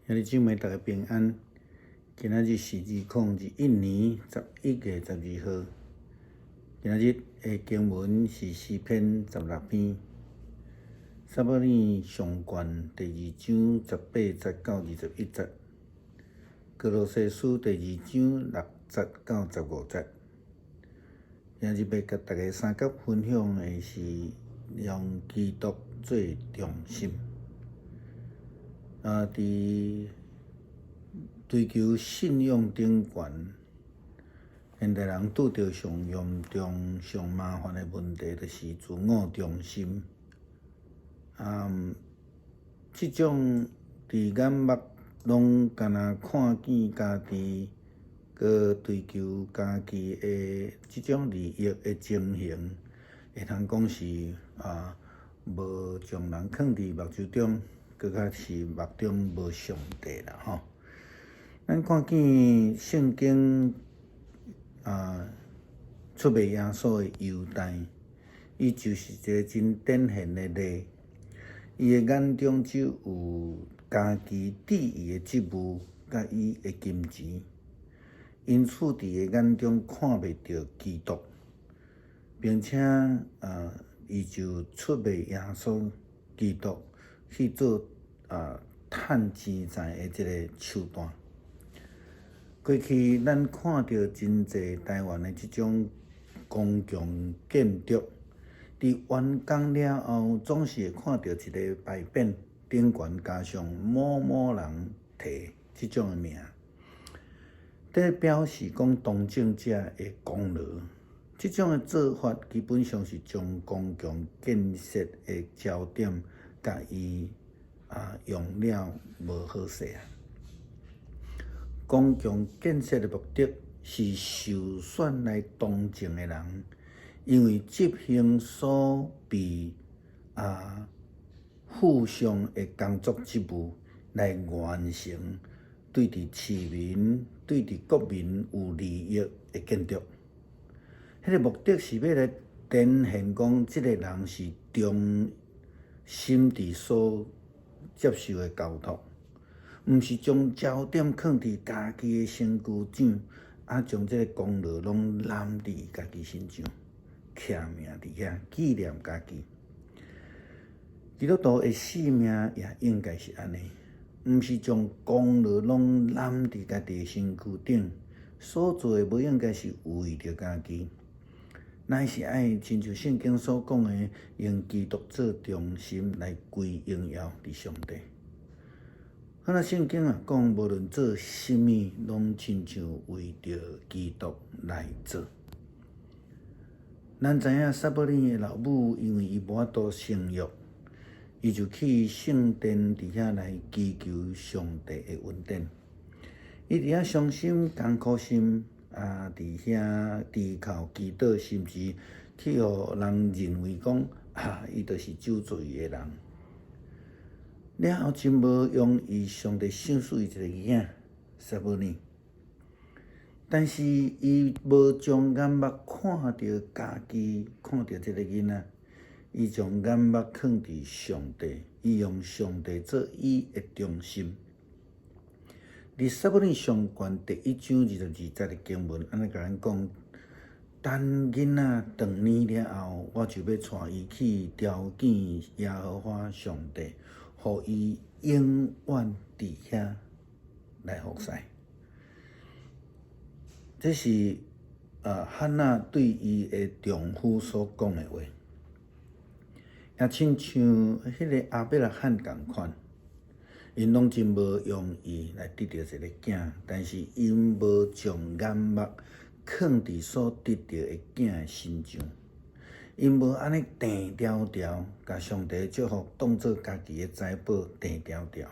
兄弟姊妹，大家平安。今仔日是2021年11月12號。今仔日的經文是詩篇16篇，撒母耳上卷第二章18節到21節，歌羅西書第二章6節到15節。今日欲共大家相佮分享的是用基督做中心。佇追求信仰頂懸，現代人拄著上嚴重、上麻煩的問題，就是自我中心。這種佇眼目攏干焦看見家己，閣追求家己的這種利益的情形，會通講是無將人囥佇目睭中，閣較是目中無上帝啦吼。咱看見聖經出賣耶穌的猶大，伊就是一个真典型的例。伊的眼中只有家己致意的職務佮伊的金錢，因此佇伊眼中看袂著基督，並且伊就出賣耶穌基督去做趁錢財的這个手段。過去咱看著真濟台灣的這種公共建築，佇完工了後，總是會看著一个牌匾，頂懸加上某某人題這種的名，這表示講當政者的功勞。這種的做法基本上是將公共建設的焦點，共伊用了無好勢啊。公共建設的目的是受選來當政的人，因為執行所被賦上的工作職務來完成對佇市民、對佇國民有利益的建築。彼个目的是欲來展現講，這个人是忠心佇所接受的交託。毋是將焦點囥佇家己的身軀上，將這个功勞攏攬佇家己身上，刻名佇遐紀念家己。基督徒的生命也應該是按呢，毋是將功勞攏攬佇家己的身軀頂，所做的無應該是為著家己，乃是愛親像聖經所講的，用基督做中心來歸榮耀佇上帝。好啦，聖經啊講，無論做啥物，攏親像為著基督來做。咱知影撒母耳的老母，因為伊無法度生育，伊就去聖殿佇遐來祈求上帝的恩典。伊佇遐傷心艱苦心，佇遐低頭祈禱，甚至去予人認為講伊就是咒詛伊的人。了後真無容易，上帝賞賜伊一個囡仔，撒母耳。但是伊無將眼目看著家己，看著這个囡仔，伊將眼目囥佇上帝，伊用上帝做伊的中心。佇撒母耳上卷第一章22節的經文，按呢共咱講：等囡仔長年了後，我就欲帶伊去朝見耶和華上帝。予伊永遠佇遐來服侍。這是漢娜對伊的丈夫所講的話，也親像彼个亞伯拉罕仝款，𪜶攏真無容易來得著一个囝，但是𪜶無將眼目囥佇所得著的囝的身上。𪜶無按呢定牢牢，共上帝祝福當做家己的財寶定牢牢。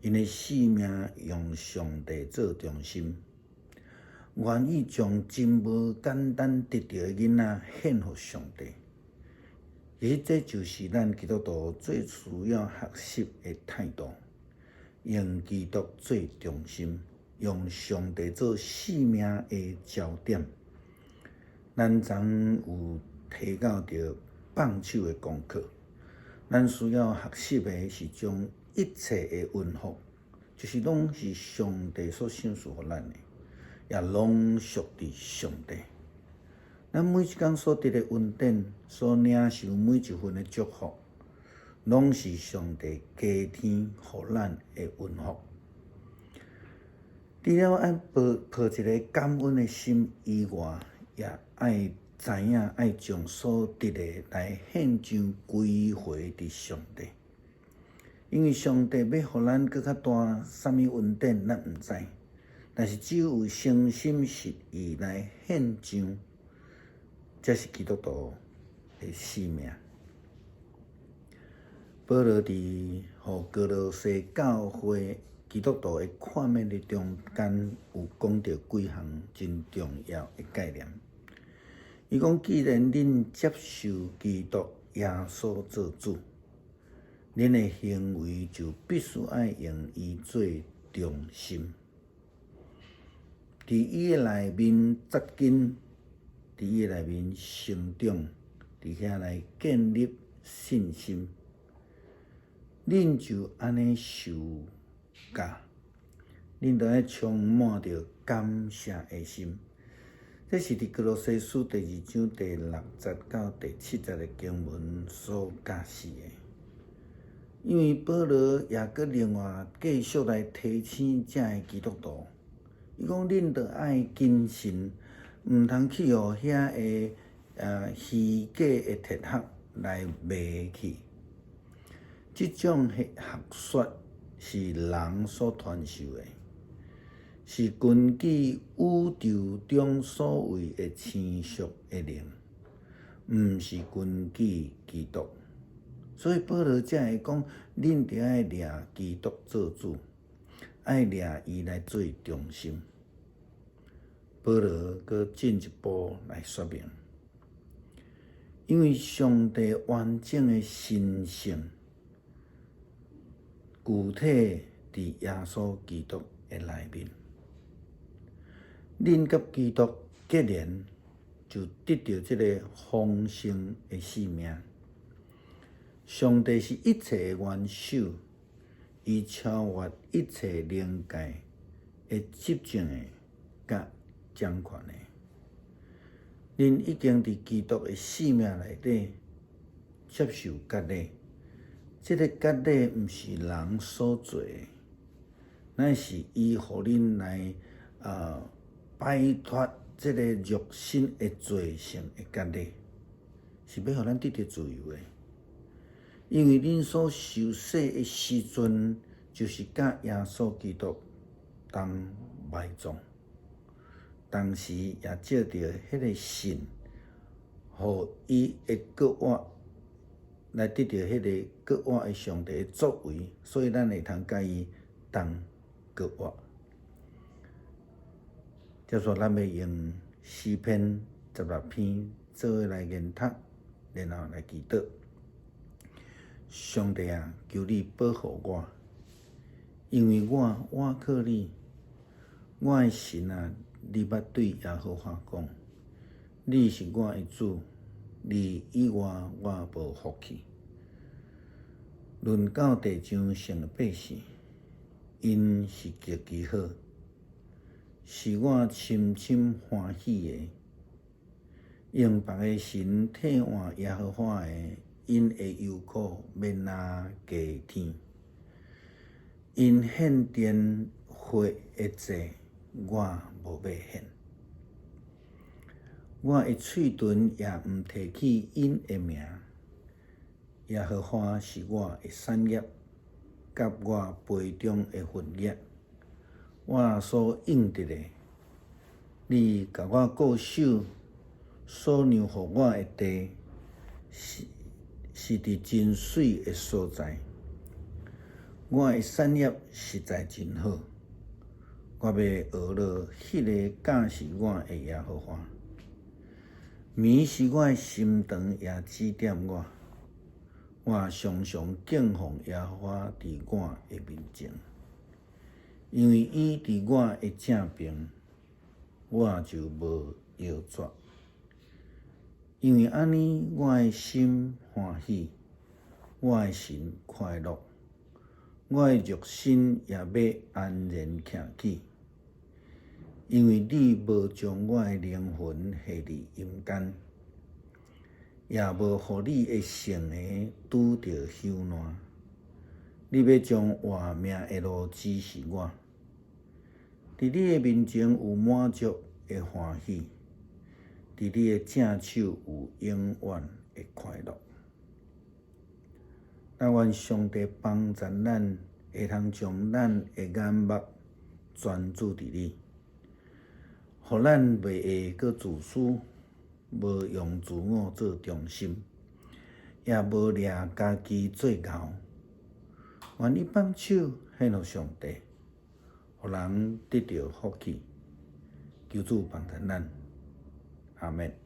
𪜶的生命用上帝做中心，願意將真無簡單得著的囡仔獻予上帝。其實這就是咱基督徒最需要學習的態度，用基督做中心，用上帝做生命的焦點。咱昨有提到著放手的功課，咱需要學習的是將一切的順服就是攏是上帝所賞賜予咱的，也攏屬佇上帝。咱每一工所得的恩典，所領受每一份的祝福，攏是上帝加添予咱的恩福。除了愛抱抱一个感恩的心以外，也愛知影愛將所得的來獻上歸回佇上帝。因為上帝欲予咱閣較大啥物恩典，咱毋知。但是只有誠心實意來獻上，才是基督徒的使命。保羅佇予歌羅西教會基督徒的勸勉的中間，有講著幾項真重要的概念。伊講：既然恁接受基督耶穌做主，恁的行為就必須愛用伊做中心。佇伊的內面紮根，佇伊的內面成長，佇遐來建立信心。恁就按呢受教，恁著愛充滿著感謝的心。這是佇歌羅西書第二章第六節到第七節的經文所教示的。因為保羅也閣另外繼續來提醒遮的基督徒，伊講恁著愛謹慎，毋通去予遐个虛假的哲學來迷去。這種學說是人所傳授的，是根據宇宙中所謂的星宿的靈，毋是根據基督。所以保羅才會講，恁著愛掠基督做主，愛掠伊來做中心。保羅閣進一步來說明，因為上帝完整的神性具體佇耶穌基督的內面，恁佮基督結連，就得著這个豐盛的生命。上帝是一切的元首，伊超越一切靈界的執政的佮掌權的。恁已經佇基督的生命內底接受割禮，這个割禮毋是人所做的，乃是伊予恁來擺脫這个肉身的罪性的割禮，是欲予咱得著自由的。因為恁所受洗的時陣，就是佮耶穌基督同埋葬，同時也藉著彼个信，予伊會閣活，來得著彼个閣活的上帝的作為，所以咱會通佮伊同閣活。接續咱欲用詩篇十六篇做伙來研讀，然後來祈禱。上帝啊，求你保護我，因為我倚靠你。我的神啊，你捌對耶和華講：你是我的主，你以外我無福氣。論到地上生的百姓，𪜶是極其好，是我深深歡喜的。用別的神替換耶和華的，𪜶的憂苦欲若加添。𪜶獻奠血的祭，我無欲獻。我的喙唇也毋提起𪜶的名。耶和華是我的產業，佮我杯中的份額，我所應得的。你共我顧守，所讓予我的地，是佇真媠的所在。我的產業實在真好，我欲學落彼个教示我的耶和華。暝時我的心腸也指點我，我常常敬奉耶和華佇我的面前，因為伊佇我的正爿，我就無搖折。因為按呢，我的心歡喜，我的神快樂，我的肉身也欲安然徛起，因為你無將我的靈魂下佇陰間，也無予你的聖的拄著朽爛。你欲將活命的路指示我，佇你的面前有滿足的歡喜，佇你的正手有永遠的快樂。但願上帝幫助咱，會通將咱的眼目專注佇你，予咱袂會閣自私，無用自我做中心，也無掠家己做𠢕。願意放手獻予上帝，予人得著福氣。求主幫助咱，阿們。